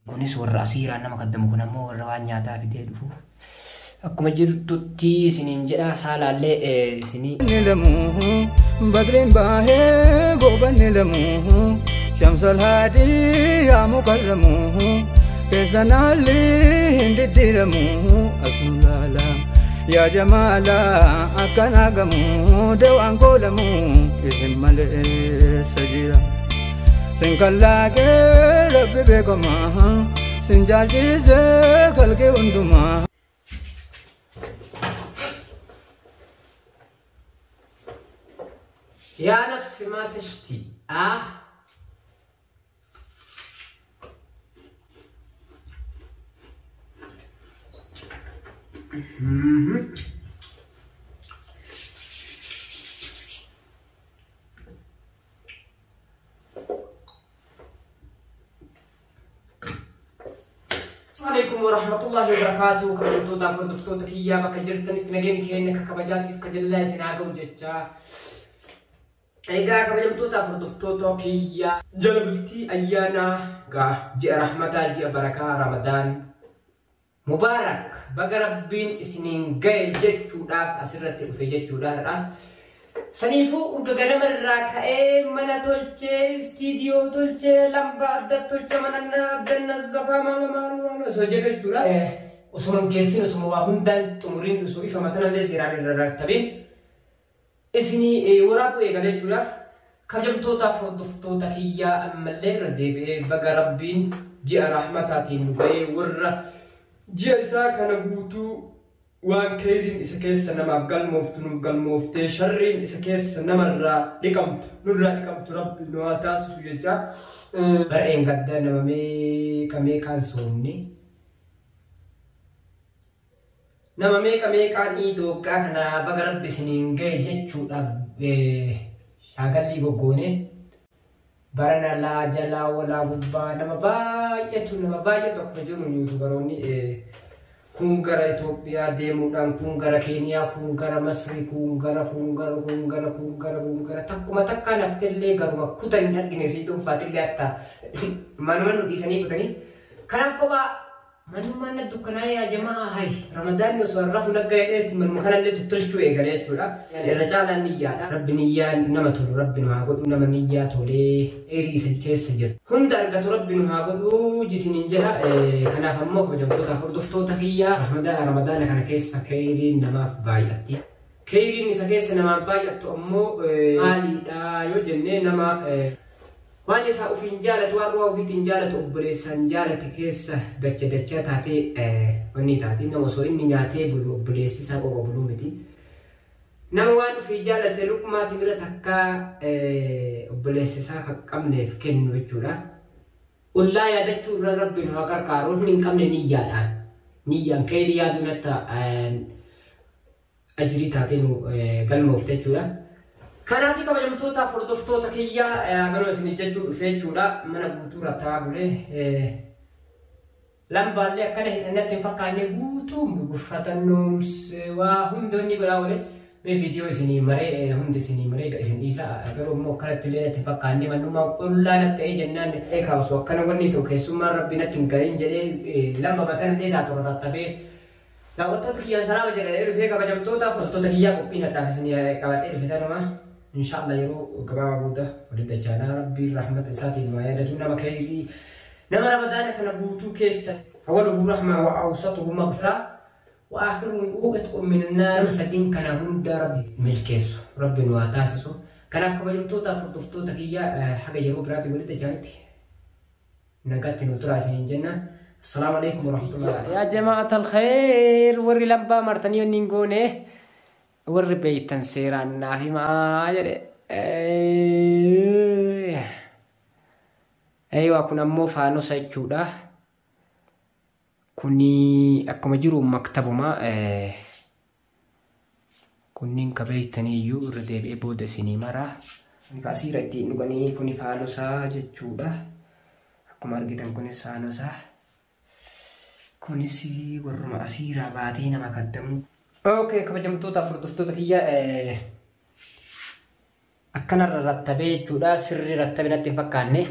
Kunis warra asiiraan nama kaddamu kun ammoo warra waan nyaataa fidee dhufu. Akkuma jirtutti isiniin jedha saalaallee isinii. Lamuu badriin baahee goobanni lamuu shamsal haadii yaa mukarramuu keessa naalli hin diddiiramuu asnu laala yaa jamaala akkan hagamuu dawaan koolamuu isin maleessa jira. Sin kallaaqee rabbi beekamaa sin jaalchisee kalqee hundumaa. Yaa nafsi maa tashti ah. Alaikum warahmatullahi wabarakatuh. Kabajamtootaaf hordoftoota kiyyaa bakka jirtanitti nageenyi keenya akka kabajaatiif kajalaa isin haa ga'u jecha. Egaa kabajamtootaaf hordoftoota kiyyaa jala bultii ayyaanaa gaa ji'a rahmataa ji'a barakaa Ramadaan Mubaarak baga rabbiin isiniin ga'e jechuudhaaf asirratti dhufe jechuudhaadha. Saniifuu urga ganama irraa ka'ee mana tolchee, istiidiyoo tolchee, lambaa adda tolchee, mana adda nazzafaa maal maal maal osoo jedhu jechuudha. Osoo hin geessin osoo waa hundaan xumuriin osoo ifa matanallee seeraan irra rattabin isinii waraabuu eegale jechuudha. Kabajamtootaaf hordoftoota kiyyaa ammallee irra deebi'ee baga rabbiin ji'a rahmataatiin nu ga'ee warra ji'a isaa kana guutuu waan kheyriin isa keessa namaaf galmooftu nuuf galmooftee sharriin isa keessa namarraa dhiqamtu nurraa dhiqamtu rabbi nu haa taasisu jecha. Bara eengaddaa nama meeqa meeqaan soomne. Nama meeqa meeqaan Itoophiyaa kana baga rabbi isiniin ga'e jechuudhaaf shaagallii goggoone. Barana laa jalaa walaa gubbaa nama baay'eetu nama baay'eetu akkuma jiru yuutubaroonni kun gara Itoophiyaa deemuudhaan kun gara Keeniyaa kun gara Masrii kun gara kun gara kun gara kun gara kun gara takkuma takkaan haftellee garuma kutan hin argine sii dhuunfaatillee hatta manuma nu dhiisanii kutanii. Kanaaf kophaa manummaan na dukkanaa yaa jamaa hay ramadaanni osoo rafu nagga jedheetti manuma kanallee tottolchuu eegale jechuudha. Irra caalaan niyyaadha. Rabbi niyyaa nama tolu rabbi nu haa godhu nama niyyaa tolee eerii isa keessa jiru. Hunda argatu rabbi nu haa godhu jisiniin jedha. Kanaaf ammoo kabajamtootaaf hordoftoota kiyyaa ramadaana kana keessa keeyriin namaaf baay'atti. Keeyriin isa keessa namaaf baay'attu ammoo maaliidha yoo jennee nama waan isaa ofiin jaalatu waan ruwaa ofiitiin jaalatu obboleessaan jaalate keessa dacha dachaa taatee wanni taati nama osoo inni nyaatee bulu obboleessi isaa qofa buluu miti. Nama waan ofii jaalate luqmaa timira takkaa obboleessi isaa kan qabneef kennu jechuudha. Ollaa yaadachuu irra rabbi nu haa qarqaaru inni hin qabne niyyaadhaan. Niyyaan keeyrii yaaduu natta ajrii taatee nu galmoofte jechuudha. Kanaaf kabajamtootaaf hordoftoota kiyyaa ganuma isin jechuu dhufe jechuudha. Mana guutuu rattaa bulee lambaallee akkana hidhannatti hin fakkaanne guutuu guffatannoomse waa hundi inni godhaa oole. Mee viidiyoo isinii maree hundi isinii maree isin dhiisa garuu immoo akkanatti illee natti hin fakkaanne mannummaan qullaa natti ta'ee jennaan eegaa osoo akkana wanni ta'u keessummaan rabbi natti hin gahin jedhee lamba mataan illee taatu rarrattabee daawwattoota kiyyaan salaama jedhanii dhufee kabajamtoota hordoftoota kiyyaa qophiin hadhaaf isin qabadhee dhufe tanuma inshaallah yeroo gabaabaa booda waliin dachaanaa rabbiin rahmata isaatiin waa yaadatu nama khayrii nama ramadaana kana guutuu keessa awwaluhu rahmaa wa awsatuhu maghfiraa wa aakhiruhu itqun min annaar nama sadiin kana hunda rabbi milkeessu rabbi nu haa taasisu. Kanaaf kabajamtootaaf hordoftoota kiyyaa haga yeroo biraatiin walitti dachaanutti nagaatti nu turaa isiniin jenna. Assalaamu alaikum warahmatullahi. Yaa jama'atal khayr warri lambaa martanii wanni hin goone warri beeytan seeraan naaf himaa jedhe. Eeywaa kun ammoo faanosa jechuudha. Kuni akkuma jiru maktabuma. Kunniin ka beeytanii iyyuu irra deebi'ee booda isinii mara. Asiira ittiin dhuganii kuni faanosaa jechuudha. Akkuma argitan kunis faanosaa. Kunis warruma asiiraa baatee nama kaddamu. Okay, kabajamtootaaf hordoftoota kiyya akkanarra rattabee jechuudha. Sirrii rattabe natti hin fakkaanne.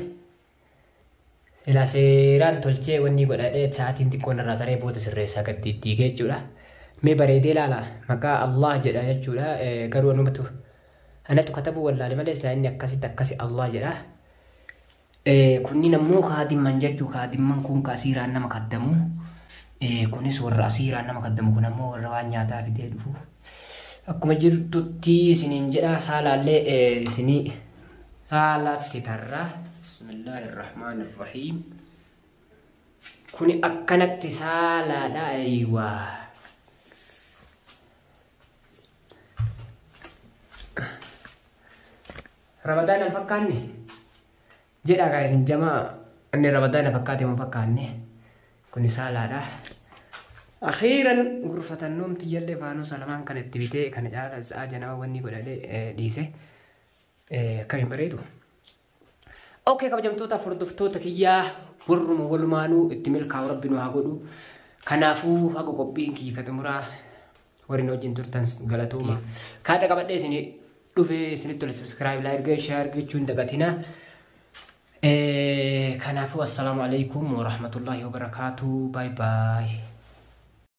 Silaa seeraan tolchee wanni godhadhee sa'aatiin xiqqoon irraa taree booda sirreessaa gad diddiigee jechuudha. Mee bareedee ilaala maqaa Allah jedha jechuudha. Garuu anumatu anatu katabuu wallaale malee silaa inni akkasitti akkasi Allah jedha. Kunniin ammoo kaadimman jechuu kaadimman kun ka asiiraan nama kaddamu. Kunis warra asiiraan nama kaddamu kun ammoo warra waan nyaataa fidee dhufu. Akkuma jirtutti isiniin jedha saalaallee isinii saalatti tarra. Bismillahirrahmanirrahiim. Kuni akkanatti saalaadha eeywaa. Ramadaana hin fakkaanne? Jedhaa kaa isin jamaa inni ramadaana fakkaate hin fakkaanne. Kuni saalaadha. Akhiiran gurfatannoom tiyyallee faanuusa lamaan kan itti bitee kana caala sa'aa janama wanni godhadhee dhiise. Akkamiin bareedu. Okay kabajamtoota hordoftoota kiyyaa warruma walumaanuu itti milkaa'u rabbi nu haa godhu. Kanaafuu haga qophiin kiyya ka xumuraa warri nu wajjin turtan galatooma. Kaadha qabadhee isin dhufee isinitti tole subscribe like share gochuu hin dagatina. Kanaafuu assalaamu alaikum warahmatullahi wabarakaatu. Bye bye.